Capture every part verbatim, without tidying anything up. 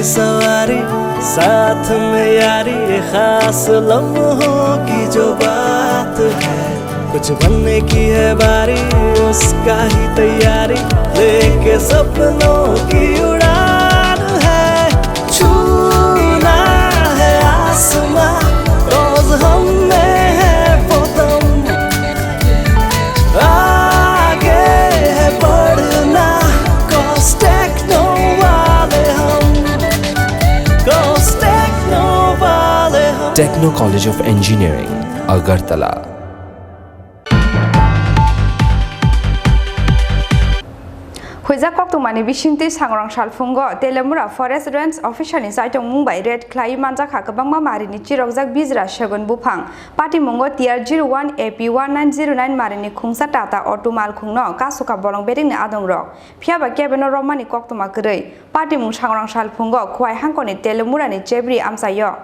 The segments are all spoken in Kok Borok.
सवारी, साथ में यारी, ये खास लम्हों की जो बात है, कुछ बनने की है बारी, उसका ही तैयारी, लेके सपनों की उड़ान है, छूना है आसमां, रोज हम में है वो दम, आगे है बढ़ना, cause techno वाले हम, cause techno वाले हम। Techno College of Engineering, Agartala. Huijak koktwmani bisingtwi sangrong salphungo Telemura Forest Range Officer ni chaitongmung bai raid khlaiwi manjakha kwbangma marini chirokjak bijra segun buphang. Patimungo T R zero one A P one nine zero nine marini khungsa Tata auto malkhungno kasukha bolong bedekni adongrok. Phiyaba kebeno romani koktwma kwrwi. Patimung sangrong salphungo Khowai hangkoni Telemurani chebri amchaio.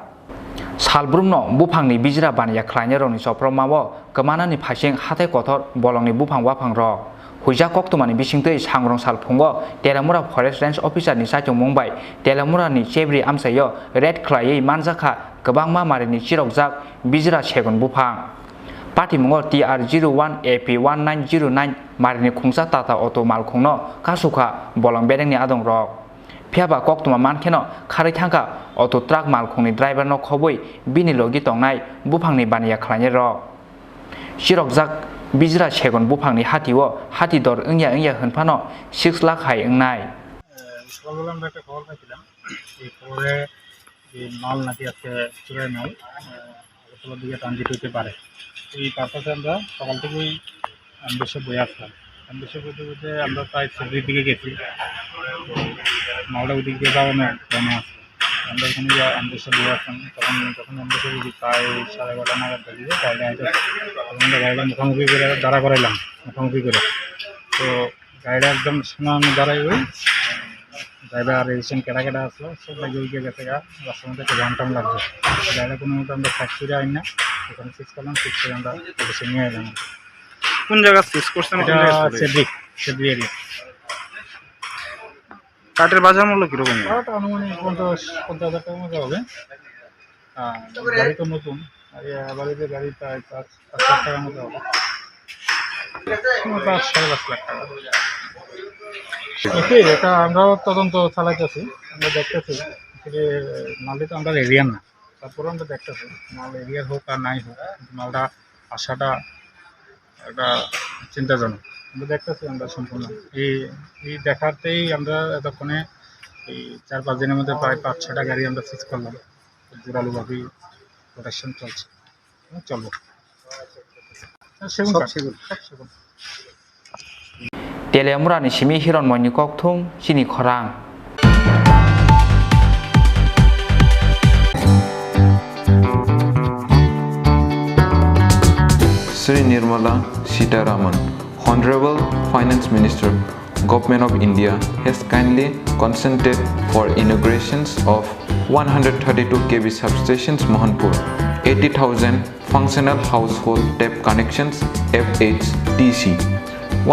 Salbrumno buphangni bijra baniya khlainairokni chopropmao kwmanani phaising hathai kothor bolongni buphang waphangrok. Huijak koktwmani bisingtwi sangrong salphungo Telemura Forest Range Officer ni chaitongmung bai Telemurani chebri amchaio raid khlaiwi manjakha kwbangma marini chirokjak bijra segun buphang. Patimungo T R zero one A P one nine zero nine marini khungsa Tata auto malkhungno kasukha bolong bedekni adongrok. Phiyaba koktwma mankheno kharwi thangkha auto truck malkhungni driverno khobwi bini logi tongnai buphangni baniya khlainairok. Chirokjak bijra segun buphangni hatio hati dor wngya wngya hwnphano six lakh hai wngnai. সকালবেলা আমরা একটা খবর পাইছিলাম, এই খবরে যে মাল নাকি আজকে চুরাই মাল, আহ, আগরতলার দিকে ট্রানজিট হইতে পারে। এই পারপাসে আমরা সকাল থেকেই অ্যাম্বুশে বয়ে আসলাম। অ্যাম্বুশে বইতে বইতে আমরা প্রায় সেভরির দিকে গেছি। মালটা ওদিক দিয়ে যাওয়া অনেক ঘন আছে। আমরা ওখানে গিয়ে অ্যাম্বুশে বয়ে আসলাম। তখন যখন অ্যাম্বুশে বুঝি প্রায় সাড়ে এগারোটা নাগাদ বেরিয়ে গাড়িটা হয়তো তখন আমরা গাড়িটা মুখামুখি করে দাঁড়া করাইলাম, মুখামুখি করে। তো গাড়িটা একদম সামনে দাঁড়াই ওই ড্রাইভার রেজিস্ট্রেশন কেটা কেটা আসলো, সব লাগিয়ে উঠে গেছে গা, রাস্তার মধ্যে একটা জাম টাম লাগছে। গাড়িটা কোনো মতো আমরা সাইড করে আইন না, ওখানে সিজ করলাম, সিজ করে আমরা অফিসে নিয়ে এলাম। কোন জায়গা সিজ করছেন, কোন এটা জায়গা চলে? সেদ্রি, সেদ্রি এরিয়া। কাঠের বাজার মূল্য কিরকম? কাঠ আনুমানিক পঞ্চাশ, পঞ্চাশ হাজার টাকার মতো হবে। হ্যাঁ, গাড়ি তো নতুন, আর এ, আবার এই যে গাড়ি প্রায় পাঁচ, পাঁচ লাখ টাকার মতো হবে। হুম, পাঁচ, সাড়ে পাঁচ লাখ টাকা। ওকে, এটা আমরাও তদন্ত চালাইতেছি, আমরা দেখতেছি যে মালটা তো আমরা এরিয়ার না, তারপরে আমরা দেখতেছি মাল এরিয়ার হোক আর নাই হোক, কিন্তু মালটা আসাটা একটা চিন্তাজনক। আমরা দেখতেছি আমরা সম্পূর্ণ এই, এই দেখাতেই আমরা এতক্ষণে এই চার পাঁচ দিনের মধ্যে প্রায় পাঁচ ছয়টা গাড়ি আমরা সিজ করলাম। জোরালোভাবেই প্রোডাকশন চলছে। হ্যাঁ, চলবো। হ্যাঁ, সেগুন সব কাঠ। সেগুন। সব সেগুন। Telemurani simi hiron moini kokthum chini khorang. Sri Nirmala Sitharaman, Honorable Finance Minister, Government of India has kindly consented for inaugurations of one hundred thirty-two K V substations Mohanpur, eighty thousand functional household tap connections F H T C,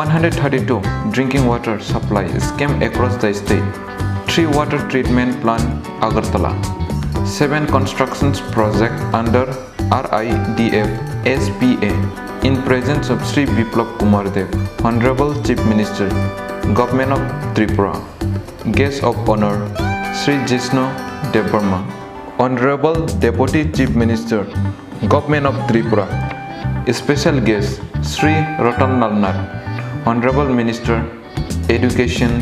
one hundred thirty-two drinking water supply scheme across the state, three water treatment plant Agartala, seven constructions project under R I D F S P A in presence of Sri Biplab Kumar Deb, Honorable Chief Minister, Government of Tripura. Guest of Honor, Sri Jishnu Debbarma, Honorable Deputy Chief Minister, Government of Tripura. Special guest, Sri Ratan Lal Nath, Honorable Minister, Education,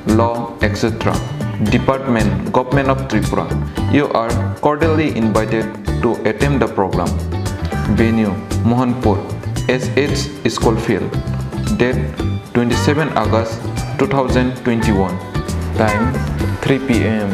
Law, et cetera. Department, Government of Tripura. You are cordially invited to attend the program. Venue, Mohanpur, S H School Field. Date, twenty-seven August two thousand twenty-one. Time, three P M.